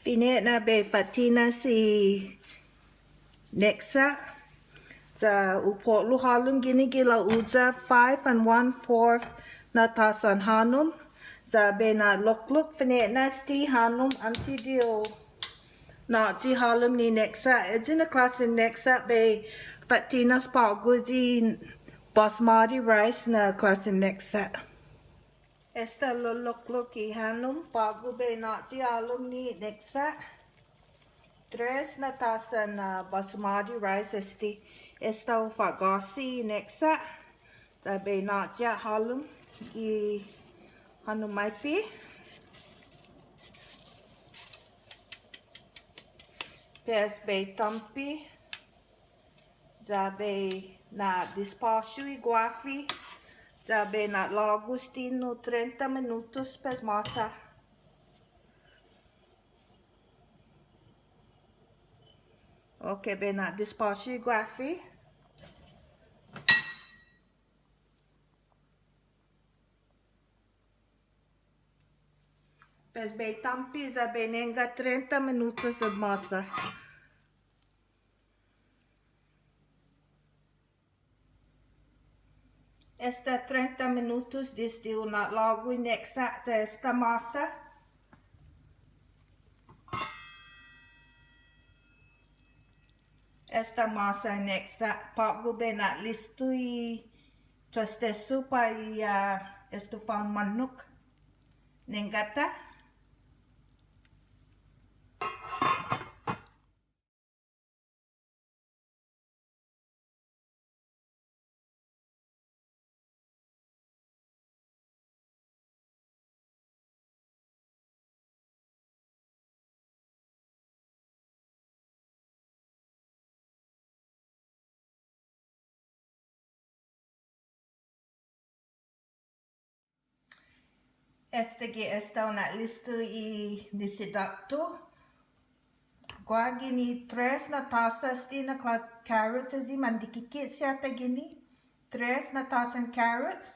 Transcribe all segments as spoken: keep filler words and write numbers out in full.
Fine'na bai fa'tinas i neksa. Ya hu po'lu hålom guini gi la'uya five and one fourth na tåsan hånom. Ya bai na'loklok fine'na este hånom åntes di hu nå'yi hålom ni neksa. Este na klåsen neksa bai fa'tinas på'go i basmati rice na klåsen neksa. Esta lo'loklok i hånom på'go bai nå'yi hålom ni neksa. Tres na tåsan, ah, basmati rice este. Esta hu fa'gåsi i neksa. Ya bai nå'yi hålom i hånom maipe. Pues bai tampe. Ya bai na'despåsio i guåfi. Ya bai na'lågu este nu trenta minutos pues måsa. Okay, bai na'despåsio i guåfi. Pues bai tampe ya bai nangga trenta minutos ya måsa. Esta trenta minutos desde hu na'lågu i neksa ya esta måsa. Esta måsa i neksa, på'go bai na'listo i trastesu pa' i, ah, estufao mannok. Nangga ta. Estague' esta hu na'listo i nisisidåt-hu. Guaha guini tres na tåsa este na kla-, carrots este mandikike' siha taiguini. Tres na tåsan carrots.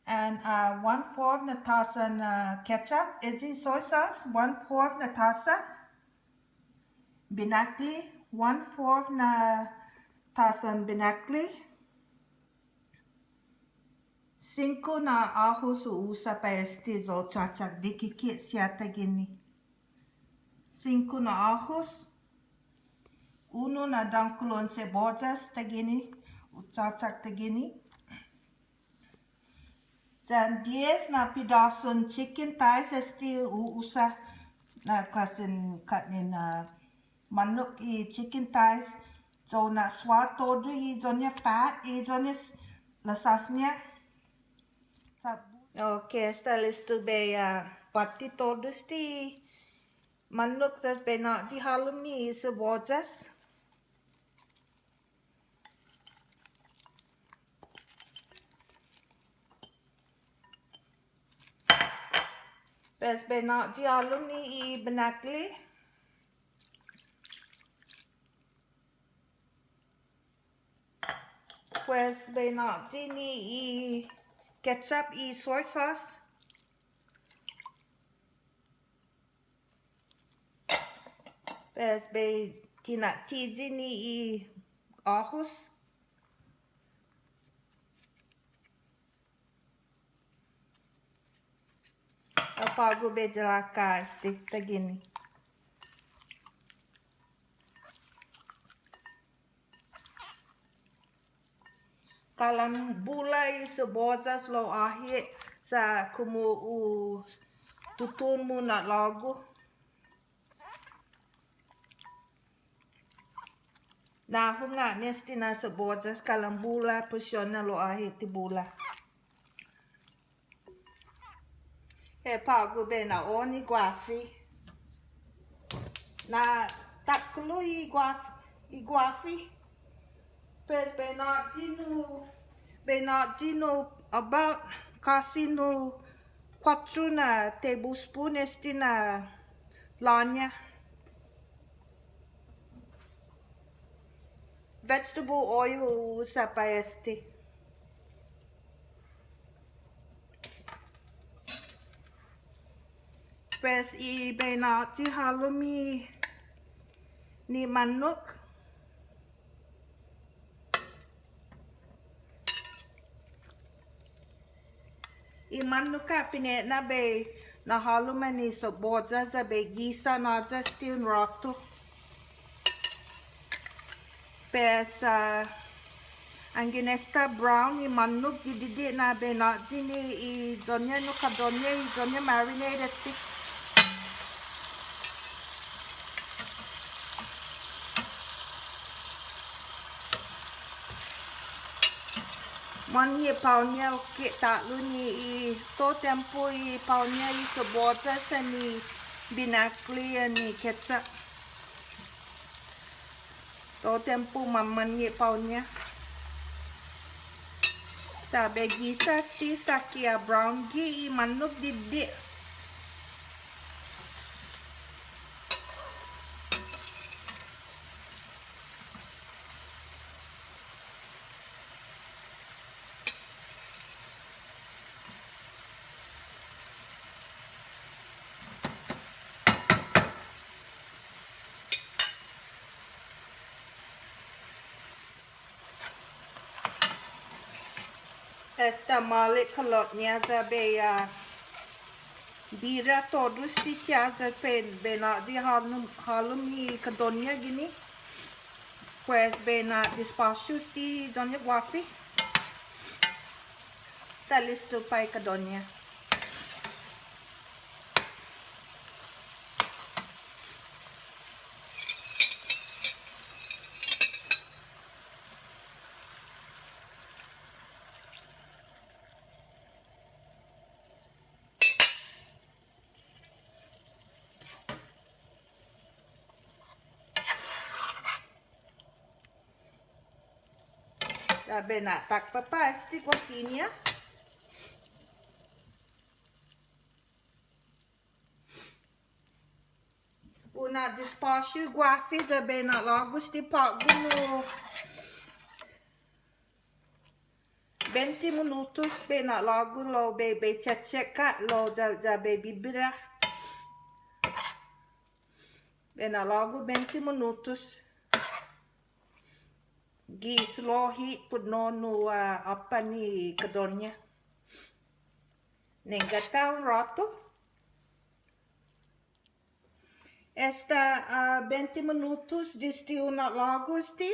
And, uh, one fourth na tåsan, uh, ketchup. Este soy sauce, one fourth na tåsa. Binakle, one fourth na tåsan binakle. Singko na åhos hu usa pa' este ya hu chåchak dikike' siha taiguini. Singko na åhos. Unu na dångkulon seboyas taiguini. Hu chåchak taiguini. Yan dies na pedåson chicken thighs este hu usa na klåsen kåtne na mannok i chicken thighs. So na'svua todu i iyon-ña fat, i iyon-ña s-, lasas-ña. Sa-, okay, esta listo bai, ah, påtte todu este mannok ya bai nå'yi hålom ni i seboyas. Pues bai nå'yi hålom ni i binakle. Pues bai nå'yi ni i ketchup, i soy sauce. Pues bai tinatiyi ni i åhos. Ya på'go bai yalaka' este taiguini. Kalan bula i seboyas lao åhe' sa' komu hu tutuhon muna'lågu. Nahong ha' este na seboyas kalan bula, pusiyon-ña lao åhe' ti bula. He på'go bai na'on i guåfi. Na takkulu' i guåf-, i guåfi. Pues bai nå'yi nu, bai nå'yi nu about kåsi nu kuåttro na tablespoon este na låña. Vegetable oil hu usa pa' este. Pues i bai na'yi hålom i ni mannok. I mannok ha' fine'na bai na'hålom ni siboyas ya bai gisa na ya este un råtu. Pues, ah, anggen esta brown i mannok, didide' na bai na'yi ni i iyo-ña nu kåddo-ña, i iyo-ña marinade este. Mannge' pao-ña, okay, ta'lo ni i, todu tiempo i pao-ña, i siboyas yan i binakle yan i ketchup. Todu tiempo manmannge' pao-ña. Sa' bai gisa este, sa' ki ha brown gi i mannok didide'. Esta maolek kulot-ña ya bai, ah, bira todu este siha ya bai, bai na'yi hålom, hålom i kåddo-ña guini. Pues bai na'despåsio este iyo-ña guåfi. Esta listo para i kåddo-ña. Ya bai na'takpa' este guåfi-ña. Un na'despåsio guåfi ya bai na'lågu este på'go nu bente minutos, bai na'lågu lao bai, bai che'che'ka' lao ya, ya bai bibira. Bai na'lågu bente minutos. Gi slow heat put nu, nu, ah, åppan i kåddo-ña. Nangga un råtu. Esta, ah, bente minutos desde un na'lågu este.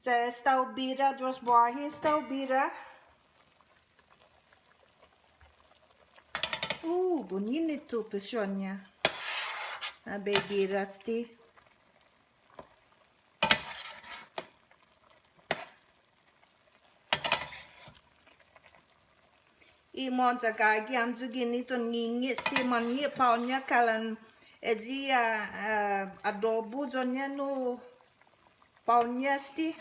Ya esta hu bira, dos biåhi esta hu bira. Uh, bunitu posision-ña. Na bai bira este. I mohon ya gaige hamyo guini, ya un nginge' este mannge' pao-ña kalan eyi, ah, ah, adobo iyo-ña nu pao-ña este.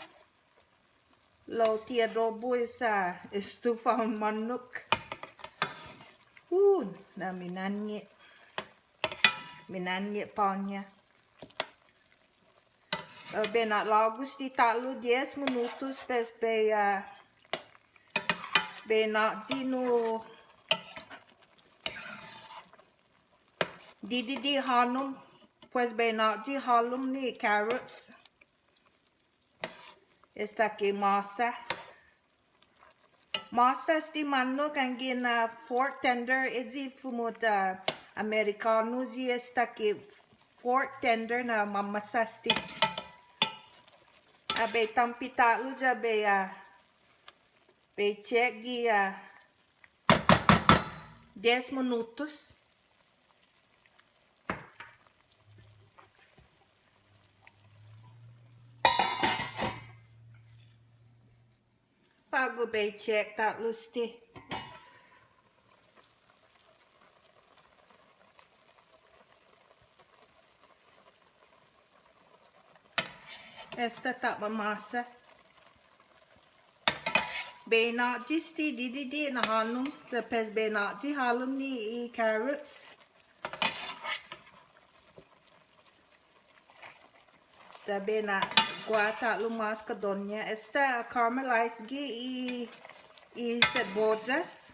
Lao ti adobo esta estufa un mannok. Uh, na minannge'. Minannge' pao-ña. Eh, bai na'lågu este ta'lo dies minutos, pues bai, ah, bai na'yi nu didide' hånom, pues bai na'yi hålom ni carrots. Esta ki måsa. Måsa este mannok anggen, ah, fork tender, eyi fumot, ah, Amerikånu eyi esta ki fork tender na mamåsa este. Ah, bai tampe ta'lo ya bai, ah, bai check gi, ah, dies minutos. På'go bai check ta'lo este. Esta ta mamåsa. Bai na'yi este didide' na hånom, despues bai na'yi hålom ni i carrots. Ya bai na'guaha ta'lo mas kåddo-ña. Esta caramelize gi i, i siboyas.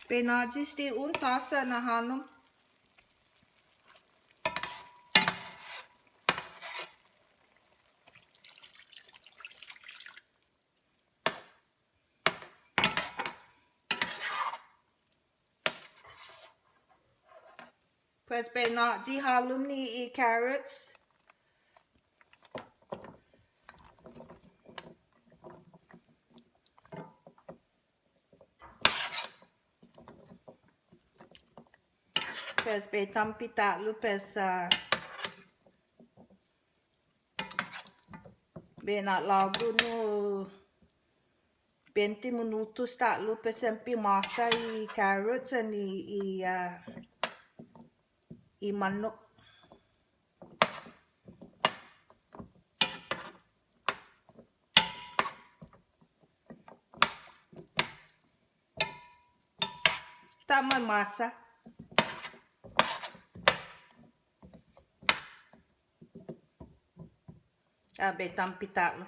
Bai na'yi este un tåsa na hånom. Pues bai na'yi hålom ni i carrots. Pues bai tampe ta'lo, pues, ah, bai na'lågu nu bente minutos ta'lo, pues siempre måsa i carrots yan i, i, ah, i månnok. Ta manmåsa. Ah, bai tampe ta'lo.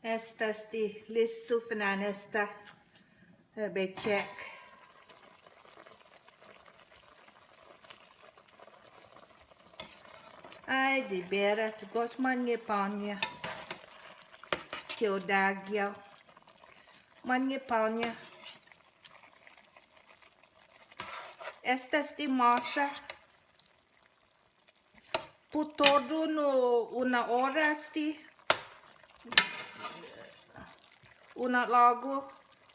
Esta este listo, fine'na esta. Eh, bai check. Ai, diberas, gos månnge' pånya. Ti odagio. Månnge' pånya. Esta este måsa. Put todu nu un ora este. Un na'lågu,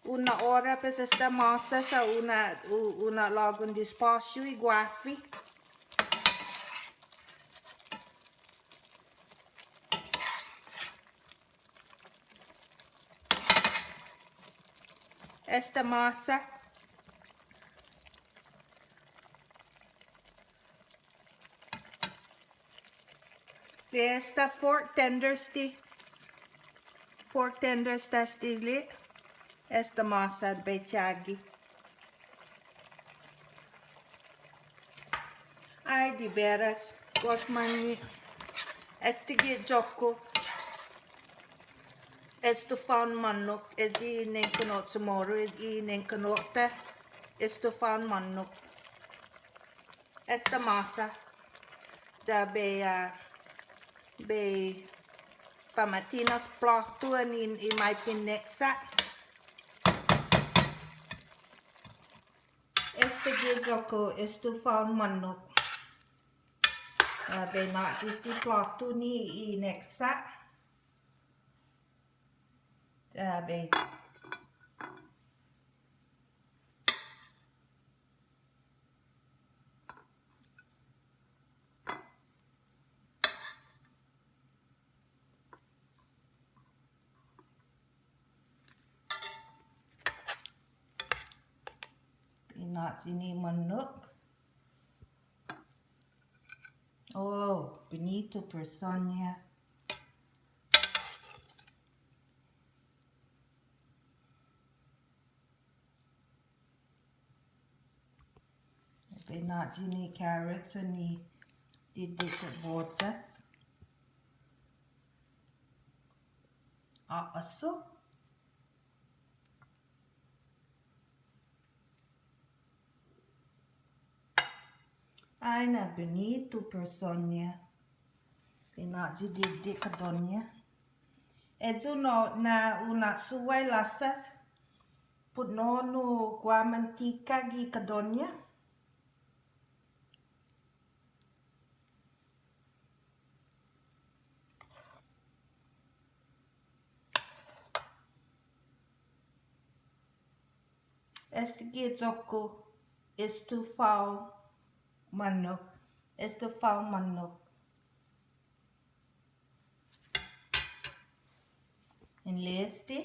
un ora, pues esta måsa sa' un na', u-, un na'lågu despåsio i guåfi. Esta måsa. Esta fork tenders ti. Fork tenders ta este li'e'. Esta måsa bai chagi. Ai, diberas. Gos månnge'. Estague' iyo-ku. Estufao månnok. Este i nengkanno' Chamoru. Este i nengkanno'-ta. Estufao månnok. Esta måsa. Ya bai, ah, bai fama'tinas plåtu yan i, i maipe neksa'. Estague' iyo-ku estufao månnok. Ah, bai na'yi este plåtu ni i neksa'. Ah, bai. Bai na'yi ni månnok. Oh, bunitu persona. Bai na'yi ni carrots yan i didide' sibuyas. Å'asu. Ai, na bunitu persona. Bai na'yi didide' kadoña. Ayu no na un na'suhua i lasas. Put no nu guaha mantika gi kadoña. Estague' iyo-ku estufao månnok. Estufao månnok. Yan este,